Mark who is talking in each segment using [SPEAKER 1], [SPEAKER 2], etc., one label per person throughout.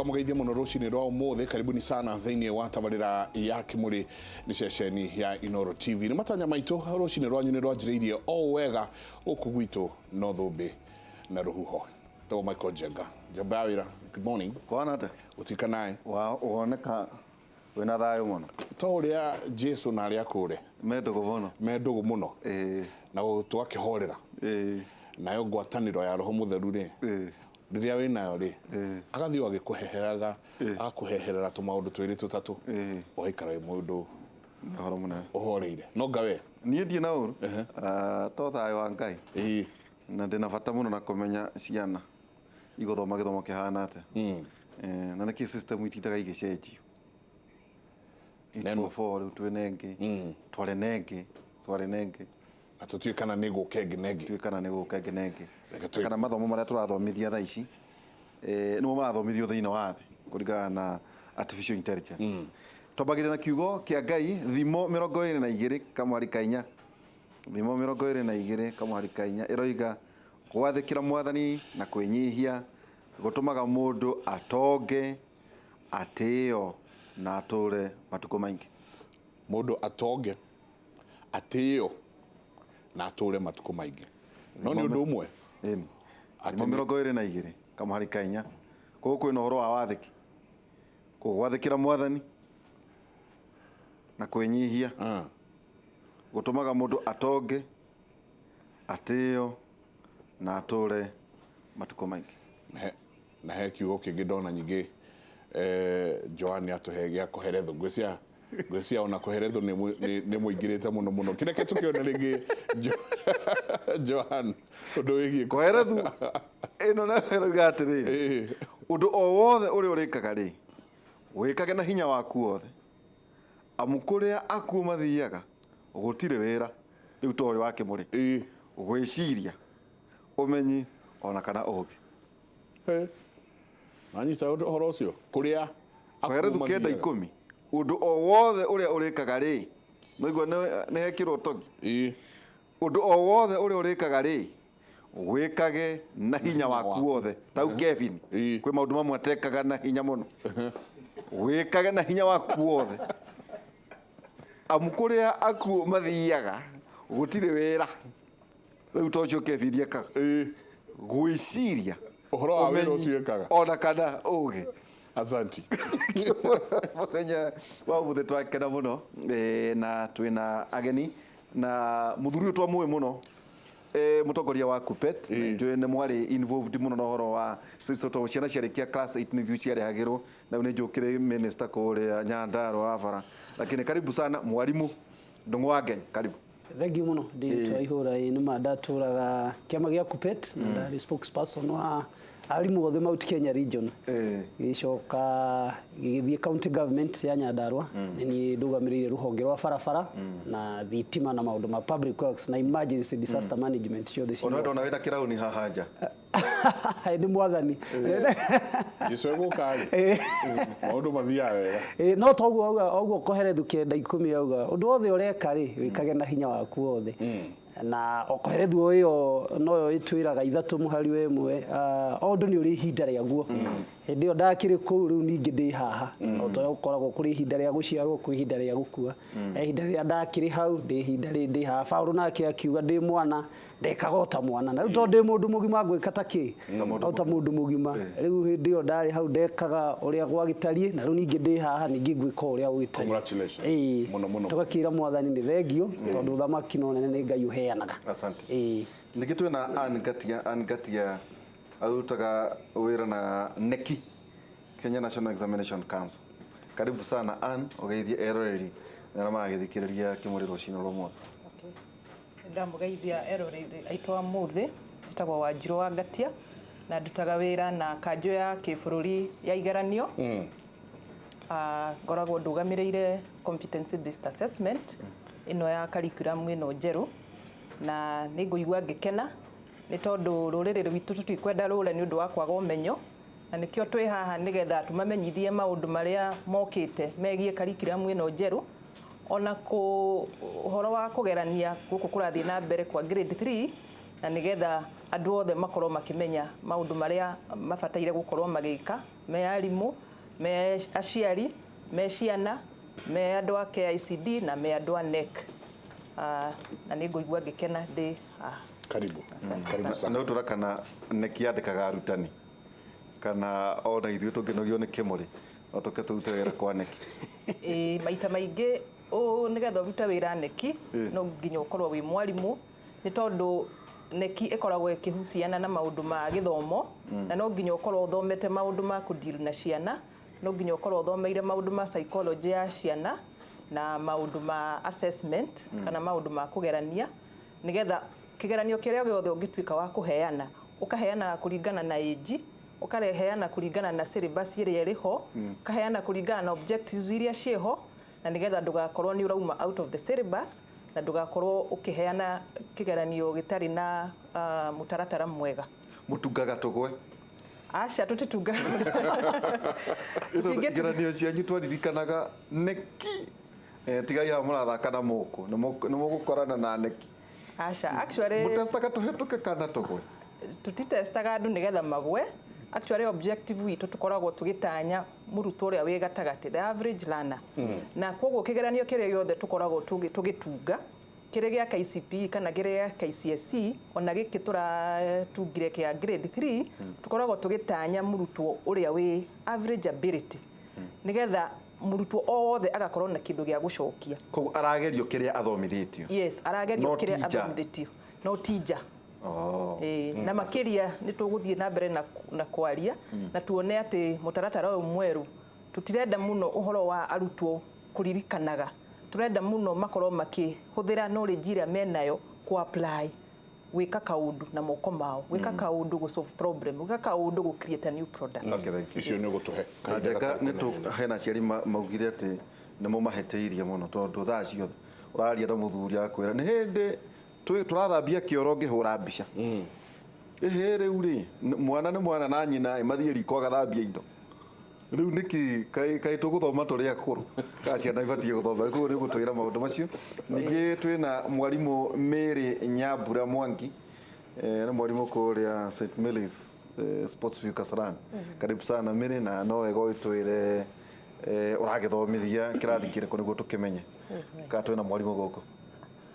[SPEAKER 1] Tũkamũgeithia mũno rũcinĩ rwa ũmũthĩ. Karibuni sana thĩinĩ wa tabarĩra ya Kĩmũrĩ nĩ ceceni ya Inoro TV. Nĩ matanya maitũ rũcinĩ rwanyu nĩ rwanjĩrĩirie o wega gũkũ gwitũ no thũmbĩ na rũhuho. Tagwo Michael Njenga. Njamba ya wĩra. Good morning.
[SPEAKER 2] Kwana atĩa?
[SPEAKER 1] Gũtuĩka naĩ.
[SPEAKER 2] Wa woneka wĩna thayũ mũno.
[SPEAKER 1] To ũrĩa Jesu na arĩa akũre
[SPEAKER 2] Me ndũgũ mũno.
[SPEAKER 1] Me ndũgũ mũno. Na tũgakĩhorera. Nayo ngwatanĩro ya Roho Mũtheru rĩ, rĩrĩa wĩ nayo rĩ, agathiĩ o agĩkũheheraga, agakũheherera tũmaũndũ twĩrĩ tũtatũ, ũgaikara wĩ mũndũ
[SPEAKER 2] Nĩ ũhoro mũnene.
[SPEAKER 1] Ũhoreire. No ngawe.
[SPEAKER 2] Niĩ ndirĩ na ũru. Ah, to thayũ wa Ngai. Na ndĩna bata mũno na kũmenya ciana igũthoma gĩthomo kĩhana atĩa. Na nĩkĩ system itindaga igĩcenjio. 844 rĩu twĩna ĩngĩ, twarĩ na ĩngĩ, twarĩ na ĩngĩ.
[SPEAKER 1] Na tũtiũĩ kana nĩ gũka ĩngĩ na ĩngĩ.
[SPEAKER 2] Tũtiũĩ kana nĩ gũka ĩngĩ na ĩngĩ.
[SPEAKER 1] Reke tũ-
[SPEAKER 2] Kana mathomo marĩa tũrathomithia thaa ici nĩmo marathomithio thĩinĩ wa thĩ kũringana na artificial intelligence. Twambagĩrĩria na kiugo kĩa Ngai, Thimo 22 kamwari ka 4. Thimo 22 kamwari ka 4 ĩroiga, gwathĩkĩra Mwathani na kwĩnyihia gũtũmaga mũndũ atonge, atĩo na atũre matukũ maingĩ.
[SPEAKER 1] Mũndũ atonge, atĩo na atũre matukũ maingĩ. No nĩ ũndũ ũmwe.
[SPEAKER 2] Ĩni. Thimo 22 kamũhari ka 4. Koguo kwĩna ũhoro wa wathĩki. Koguo gwathĩkĩra Mwathani na kwĩnyihia gũtũmaga mũndũ atonge, atĩo na atũre matukũ maingĩ.
[SPEAKER 1] Na he kiugo kĩngĩ ndona nyingĩ Joan atũhe gĩa kũheretho. Ngwĩciria ngwĩciria ona kũheretho nĩ mũingĩrĩte mũno mũno. Kĩreke tũkĩone rĩngĩ Joan ũndũ wĩgiĩ
[SPEAKER 2] Koherethu ĩno nayo ĩroiga atĩrĩrĩ, ũndũ o wothe ũrĩa ũrĩkaga rĩ, wĩkage na hinya waku wothe, amu kũrĩa akuũ mathiaga gũtirĩ wĩra. Rĩu to ũyũ wa Kĩmũrĩ, gwĩciria, ũmenyi ona kana ũũgĩ.
[SPEAKER 1] Hey. Nanyita ũhoro ũcio kũrĩa
[SPEAKER 2] Koherethu 9 10, ũndũ o wothe ũrĩa ũrĩkaga rĩ, noigua nĩ hekĩrwo togi. Ũndũ o wothe ũrĩa ũrĩkaga rĩ, wĩkage na hinya waku wothe. Tau Kevin, kwĩ maũndũ mamwe atekaga na hinya mũno. Wĩkage na hinya waku wothe, amu kũrĩa akuũ mathiaga gũtirĩ wĩra. Rĩu to ũcio Kevin ekaga. Gwĩciria
[SPEAKER 1] Ũhoro wa wĩra
[SPEAKER 2] ũmenyi,
[SPEAKER 1] ũcio ekaga.
[SPEAKER 2] Ona kana ũgĩ.
[SPEAKER 1] Asanti.
[SPEAKER 2] Mũthenya wa ũmũthĩ twakena mũno na twĩna ageni na mũthuri ũyũ twamũĩ mũno, mũtongoria wa KUPPET. Njũĩ nĩ mwarĩ involved mũno na ũhoro wa system tondũ ciana ciarĩkia class 8 nĩ ithuĩ ciarĩhagĩrwo, na rĩu nĩ njũkĩrĩ minister kũrĩa Nyandarua wa bara, lakini karibu sana mwarimu Ndung'u wa Ngenya, karibu.
[SPEAKER 3] Thengiũ mũno ndĩ ihũra ĩ nĩma ndatũraga kĩama gĩa KUPPET na ndarĩ spokesperson wa arimũ othe Mount Kenya region, gĩcoka gĩgĩthiĩ county government ya Nyandarua, nĩ niĩ ndũgamĩrĩire rũhonge rwa barabara na thitima na maũndũ ma public works na emergency disaster management ciothe.
[SPEAKER 2] Ona ndona wĩna kĩrauni haha nja.
[SPEAKER 3] Nĩ Mwathani.
[SPEAKER 1] Jesu egũka rĩ, maũndũ mathiaga wega.
[SPEAKER 3] No toguo auga oguo Koherethu 9:10 auga ũndũ wothe ũreka rĩ, wĩkage na hinya waku wothe. Na o Koherethu o ĩyo noyo ĩtwĩraga 3 mũhari wa 1, o ũndũ nĩ ũrĩ ihinda rĩaguo. Hĩndĩ ĩyo ndakĩrĩ kũu, rĩu ningĩ ndĩ haha. O ta ũrĩa gũkoragwo kũrĩ ihinda rĩa gũciarwo, kwĩ ihinda rĩa gũkua. Ihinda rĩrĩa ndakĩrĩ hau, ndĩ ihinda rĩrĩ ndĩ haha. Paũlũ nake akiuga, ndĩ mwana ndekaga o ta mwana, na rĩu tondũ ndĩ mũndũ mũgima ngwĩka ta kĩ? O ta mũndũ mũgima. Rĩu hĩndĩ ĩyo ndarĩ hau ndekaga ũrĩa gwagĩtariĩ, na rĩu ningĩ ndĩ haha ningĩ ngwĩka o ũrĩa gũgĩtariĩ.
[SPEAKER 1] Congratulations. Mũno mũno.
[SPEAKER 3] Tũgakĩra Mwathani nĩ thengio tondũ ũthamaki no nene nĩ Ngai ũheanaga.
[SPEAKER 2] Asante. Ningĩ twĩna Ann Ngatia. Ann Ngatia arutaga wĩra na KNEC, Kenya National Examination Council. Karibu sana Ann, ũgeithie eroreri na arĩa maragĩthikĩrĩria Kĩmũrĩ rũcinĩ rwa ũmũthĩ.
[SPEAKER 4] Ndamũgeithia eroreri aitũ a mũthĩ, njĩtagwo Wanjirũ wa Ngatia na ndutaga wĩra na kanjũ ya kĩbũrũri ya igeranio. Ngoragwo ndũgamĩrĩire competency based assessment ĩno ya curriculum ĩno njerũ, na nĩ ngũigua ngĩkena nĩ tondũ rũrĩrĩ rwitũ tũtikwenda rũre nĩ ũndũ wa kwaga ũmenyo, na nĩkĩo twĩ haha nĩgetha tũmamenyithie maũndũ marĩa mokĩte megiĩ curriculum ĩno njerũ, ona kũ ũhoro wa kũgerania gũkũ kũrathiĩ na mbere kwa grade 3, na nĩgetha andũ othe makorwo makĩmenya maũndũ marĩa mabataire gũkorwo magĩka. Me arimũ, me aciari, me ciana, me andũ a KICD na me andũ a NEC. Na nĩ ngũigua ngĩkena ndĩ haha.
[SPEAKER 1] Karibu. Karibu sana.
[SPEAKER 2] No tũra kana NEC yandĩkaga arutani kana ona ithuĩ tũngĩnogio nĩ kĩmũrĩ no tũke tũrute wĩra kwa NEC.
[SPEAKER 4] Ĩĩ, maita maingĩ nĩgetha ũrute wĩra NEC no nginya ũkorwo wĩ mwarimũ, nĩ tondũ NEC ĩkoragwo ĩkĩhuciana na maũndũ ma gĩthomo, na no nginya ũkorwo ũthomete maũndũ ma kũdeal na ciana, no nginya ũkorwo ũthomeire maũndũ ma psychology ya ciana na maũndũ ma assessment kana maũndũ ma kũgerania, nĩgetha kĩgeranio kĩrĩa gĩothe ũngĩtuĩka wa kũheana, ũkaheana kũringana na age, ũkaheana kũringana na syllabus ĩrĩa ĩrĩ ho, ũkaheana kũringana na objectives iria ciĩho, na nĩgetha ndũgakorwo nĩ ũrauma out of the syllabus na ndũgakorwo ũkĩheana kĩgeranio gĩtarĩ na mũtaratara mwega.
[SPEAKER 2] Mũtungaga tũgwe?
[SPEAKER 4] Aca, tũtitungaga.
[SPEAKER 2] Igeranio cianyu twaririkanaga NEC. Tigai haha mũrathaka na mũkũ, nĩ mũgũkorana na NEC.
[SPEAKER 4] Aca, actually
[SPEAKER 2] mũtestaga tũhĩtũke kana tũgwe?
[SPEAKER 4] Tũtitestaga andũ nĩgetha magwe. Actually objective witũ tũkoragwo tũgĩtanya mũrutwo ũrĩa wĩ gatagatĩ, the average learner. Na koguo kĩgeranio kĩrĩa gĩothe tũkoragwo tũgĩtunga kĩrĩ gĩa KCPE kana kĩrĩ gĩa KCSE, ona gĩkĩ tũratungire kĩa grade 3, tũkoragwo tũgĩtanya mũrutwo ũrĩa wĩ average ability, nĩgetha mũrutwo o wothe agakorwo na kĩndũ gĩa gũcokia.
[SPEAKER 2] Koguo aragerio kĩrĩa athomithĩtio?
[SPEAKER 4] Yes, aragerio
[SPEAKER 2] No
[SPEAKER 4] kĩrĩa
[SPEAKER 2] ti nja.
[SPEAKER 4] athomithĩtio, no ti nja. Na makĩria nĩ tũgũthiĩ na mbere na kwaria na tuone atĩ mũtaratara ũyũ mwerũ tũtirenda mũno ũhoro wa arutwo kũririkanaga, tũrenda mũno makorwo makĩhũthĩra knowledge ĩrĩa menayo ku apply, gwĩka kaũndũ na moko mao, gwĩka kaũndũ gũ solve problem, gwĩka kaũndũ gũ create a new product.
[SPEAKER 2] Okay, thank you.
[SPEAKER 1] Icio nĩ ũgũtũhe kahinda
[SPEAKER 2] Njega,
[SPEAKER 1] gatarĩ
[SPEAKER 2] nĩ
[SPEAKER 1] kũnene.
[SPEAKER 2] hena aciari maugire atĩ nĩ mũmahĩtĩirie mũno, tondũ thaa ciothe ũraria na mũthuri akwĩra nĩ hĩndĩ tũrathambia kĩoro ngĩhũra mbica. Ĩhĩ rĩu rĩ, mwana nĩ mwana na nyina ĩ, mathiĩ riko agathambia indo. Rĩu nĩkĩ kaĩ tũgũthoma tũrĩ akũrũ? Kana ciana ibatiĩ gũthoma? Koguo nĩ ũgũtwĩra maũndũ macio. Ningĩ twĩna mwarimũ Mary Nyambura Mwangi, nĩ mwarimũ kũrĩa St Mary's Sports View Kasarani. Karibu sana Mary, na no wega ũtwĩre ũragĩthomithia kĩrathi kĩrĩkũ nĩguo tũkĩmenye. Kana twĩna mwarimũ gũkũ?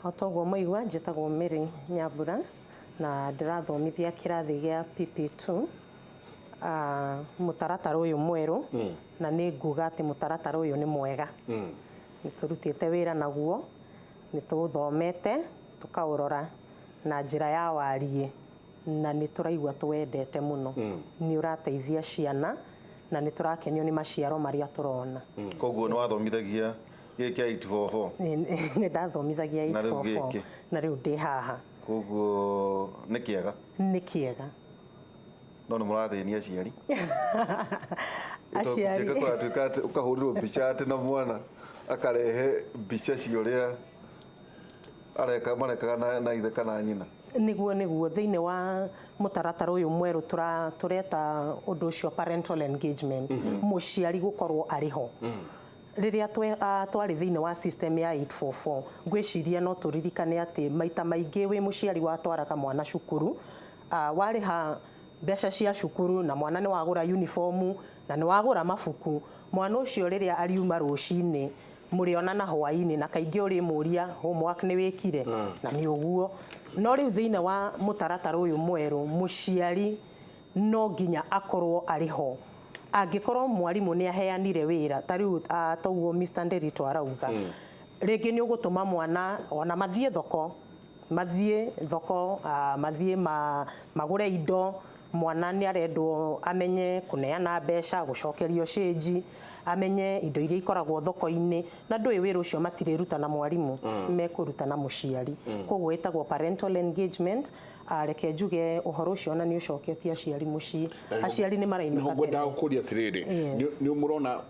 [SPEAKER 5] O toguo mwaigua, njĩtagwo Mary Nyambura na ndĩrathomithia kĩrathi gĩa PP2. Mũtaratara ũyũ mwerũ, na nĩ nguga atĩ mũtaratara ũyũ nĩ mwega. Nĩ tũrutĩte wĩra naguo, nĩ tũũthomete, tũkaũrora na njĩra ya wariĩ, na nĩ tũraigua tũwendete mũno. Nĩ ũrateithia ciana na nĩ tũrakenio nĩ maciaro marĩa tũrona.
[SPEAKER 2] Koguo nĩ wathomithagia gĩkĩ kĩa 844?
[SPEAKER 5] Nĩ ndathomithagia
[SPEAKER 2] Na rĩu
[SPEAKER 5] 844.
[SPEAKER 2] gĩkĩ?
[SPEAKER 5] Na rĩu ndĩ haha.
[SPEAKER 2] Koguo nĩ kĩega?
[SPEAKER 5] Nĩ kĩega.
[SPEAKER 2] No nĩ mũrathĩnia aciari?
[SPEAKER 5] Aciari.
[SPEAKER 2] Njĩka kũratuĩka atĩ ũkahũrĩrwo mbica atĩ na mwana akarehe mbica cia ũrĩa marekaga na ithe kana nyina.
[SPEAKER 5] Nĩguo, nĩguo thĩinĩ wa mũtaratara ũyũ mwerũ tũreta ũndũ ũcio parental engagement, mũciari gũkorwo arĩ ho. Rĩrĩa twarĩ thĩinĩ wa system ya 844, ngwĩciria no tũririkane atĩ maita maingĩ wĩ mũciari watwaraga mwana cukuru, warĩha mbeca cia cukuru na mwana nĩ wagũra uniform na nĩ wagũra mabuku, mwana ũcio rĩrĩa ariuma rũcinĩ mũrĩonana hwaĩ-inĩ, na kaingĩ ũrĩmũria homework nĩ wĩkire, na nĩ ũguo. No rĩu thĩinĩ wa mũtaratara ũyũ mwerũ, mũciari no nginya akorwo arĩ ho. Angĩkorwo mwarimũ nĩ aheanire wĩra, ta rĩu, toguo Mr. Nderitu arauga, rĩngĩ nĩ ũgũtũma mwana ona mathiĩ thoko, mathiĩ thoko, mathiĩ magũre indo, mwana nĩ arendwo amenye kũneana mbeca, gũcokerio cĩnji, amenye indo iria ikoragwo thoko-inĩ, na ndũĩ wĩra ũcio matirĩruta na mwarimũ, mekũruta na mũciari. Koguo ĩtagwo parental engagement. Reke njuge ũhoro ũcio ona nĩ ũcoketie aciari mũciĩ. Aciari nĩ marainũka
[SPEAKER 1] Nĩho ngwendaga
[SPEAKER 5] tene.
[SPEAKER 1] gũkũria atĩrĩrĩ, nĩ mũrona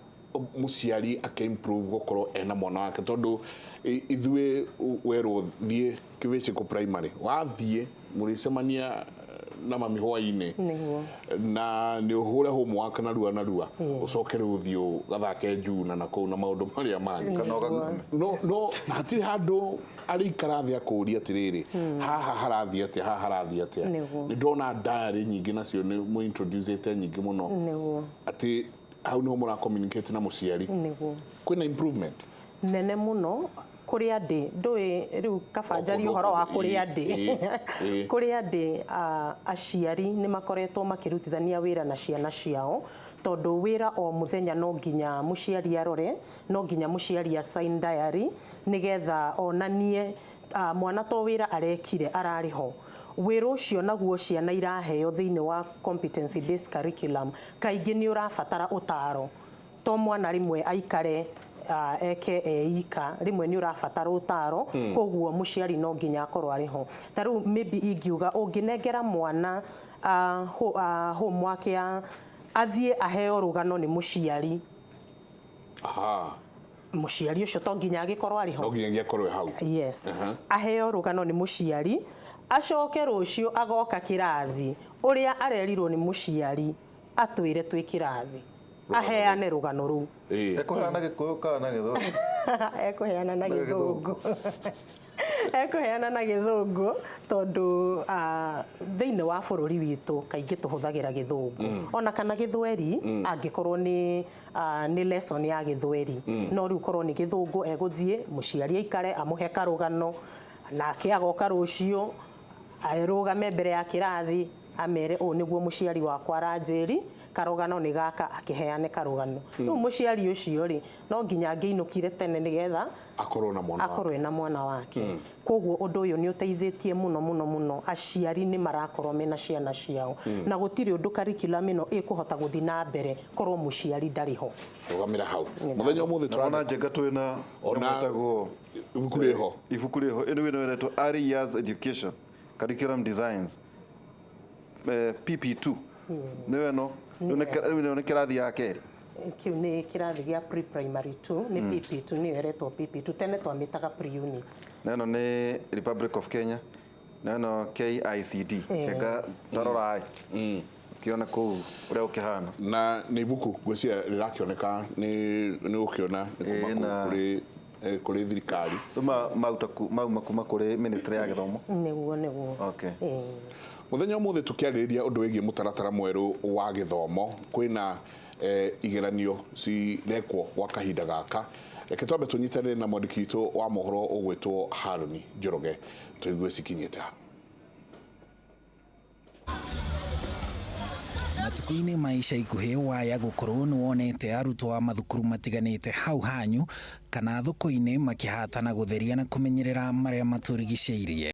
[SPEAKER 1] mũciari akĩ-improve gũkorwo ena mwana wake, tondũ ithuĩ werwo thiĩ Kĩbĩcĩkũ primary, wathiĩ mũrĩcemania na mami hwainĩ.
[SPEAKER 5] Nĩguo.
[SPEAKER 1] Na nĩ ũhũre homework narua narua, ũcoke rĩu ũthiĩ ũgathake njuna na kũu na maũndũ marĩa mangĩ.
[SPEAKER 2] Kana ũgakome.
[SPEAKER 1] No hatirĩ handũ arĩikara thĩ akũria atĩrĩrĩ, haha harathiĩ atĩa, haha harathiĩ atĩa.
[SPEAKER 5] Nĩguo.
[SPEAKER 1] Nĩ ndona diary nyingĩ nacio nĩ mũ introducete nyingĩ mũno.
[SPEAKER 5] Nĩguo.
[SPEAKER 1] Atĩ hau niho mũra communicate na mũciari.
[SPEAKER 5] Nĩguo.
[SPEAKER 1] Kwĩna improvement?
[SPEAKER 5] Nene mũno kũrĩa ndĩ, ndũĩ rĩu kaba njarie ũhoro wa kũrĩa ndĩ. Kũrĩa ndĩ, aciari nĩ makoretwo makĩrutithania wĩra na ciana ciao, tondũ wĩra o mũthenya no nginya mũciari arore, no nginya mũciari a sign diary nĩgetha onanie mwana to wĩra arekire ararĩ ho. Wĩra ũcio naguo ciana iraheo thĩinĩ wa competency based curriculum kaingĩ nĩ ũrabatara ũtaro, to mwana rĩmwe aikare eke eika, rĩmwe nĩ ũrabatara ũtaro. Koguo mũciari no nginya akorwo arĩ ho. Ta rĩu maybe ingiuga ũngĩnengera mwana homework ya athiĩ aheo rũgano nĩ mũciari.
[SPEAKER 1] Aha.
[SPEAKER 5] Mũciari ũcio to nginya agĩkorwo arĩ ho.
[SPEAKER 1] No nginya akorwo hau.
[SPEAKER 5] Yes. Aheo rũgano nĩ mũciari, acoke rũciũ agoka kĩrathi, ũrĩa arerirwo nĩ mũciari atwĩre twĩ kĩrathi, aheane rũgano rũu.
[SPEAKER 2] Ekũheana Gĩkũyũ kana na Gĩthũngũ?
[SPEAKER 5] Ekũheana na Gĩthũngũ. Ekũheana na Gĩthũngũ tondũ thĩinĩ wa bũrũri witũ kaingĩ tũhũthagĩra Gĩthũngũ ona kana Gĩthweri, angĩkorwo nĩ lesson ya Gĩthweri. No rĩu korwo nĩ Gĩthũngũ egũthiĩ mũciari aikare amũhe karũgano, nake agoka rũciũ arũgame mbere ya kĩrathi amere ũũ nĩguo mũciari wakwa aranjĩri, karũgano nĩ gaka, akĩheane karũgano. Rĩu mũciari ũcio rĩ no nginya angĩinũkire tene nĩgetha
[SPEAKER 1] akorwo na mwana wake.
[SPEAKER 5] Akorwo na mwana wake. Koguo ũndũ ũyũ nĩ ũteithĩtie mũno mũno mũno, aciari nĩ marakorwo mena ciana ciao, na gũtirĩ ũndũ curriculum ĩno ĩkũhota gũthiĩ na mbere korwo mũciari ndarĩ ho.
[SPEAKER 1] Rũgamĩra hau mũthenya ũmũthĩ.
[SPEAKER 2] Tũrona njenga twĩna
[SPEAKER 1] Ona
[SPEAKER 2] ĩtagwo
[SPEAKER 1] ibuku rĩho.
[SPEAKER 2] Ibuku rĩho ĩno ĩretwo Early Years Education Curriculum Designs, PP2. Nĩyo ĩno rĩu nĩ kĩrathi ya kerĩ.
[SPEAKER 5] Kĩu nĩ kĩrathi gĩa pre-primary 2, nĩ PP2, nĩyo ĩretwo PP2, tene twamĩtaga pre-unit.
[SPEAKER 2] Na ĩno nĩ Republic of Kenya, na ĩno KICD. Cenga tarora ũkĩona kũu ũrĩa ũkĩhana.
[SPEAKER 1] Na nĩ ibuku ngwĩciria rĩrakĩoneka nĩ ũkĩona nĩ kuma kũrĩ thirikari.
[SPEAKER 2] Rĩu mauma kuma kũrĩ ministry ya gĩthomo.
[SPEAKER 5] Nĩguo nĩguo.
[SPEAKER 2] Okay.
[SPEAKER 1] Mũthenya ũmũthĩ tũkĩarĩrĩria ũndũ wĩgiĩ mũtaratara mwerũ wa gĩthomo, kwĩna igeranio cirekwo gwa kahinda gaka. Reke twambe tũnyitanĩre na mwandĩki witũ wa mohoro ũgwĩtwo Harũni Njoroge tũigue cikinyĩte ha.
[SPEAKER 6] Matukũ-inĩ ma ica ikuhĩ waya gũkorwo nĩ wonete arutwo a mathukuru matiganĩte hau hanyu kana thoko-inĩ makĩhatana gũtheria na kũmenyerera marĩa matũrigicĩirie.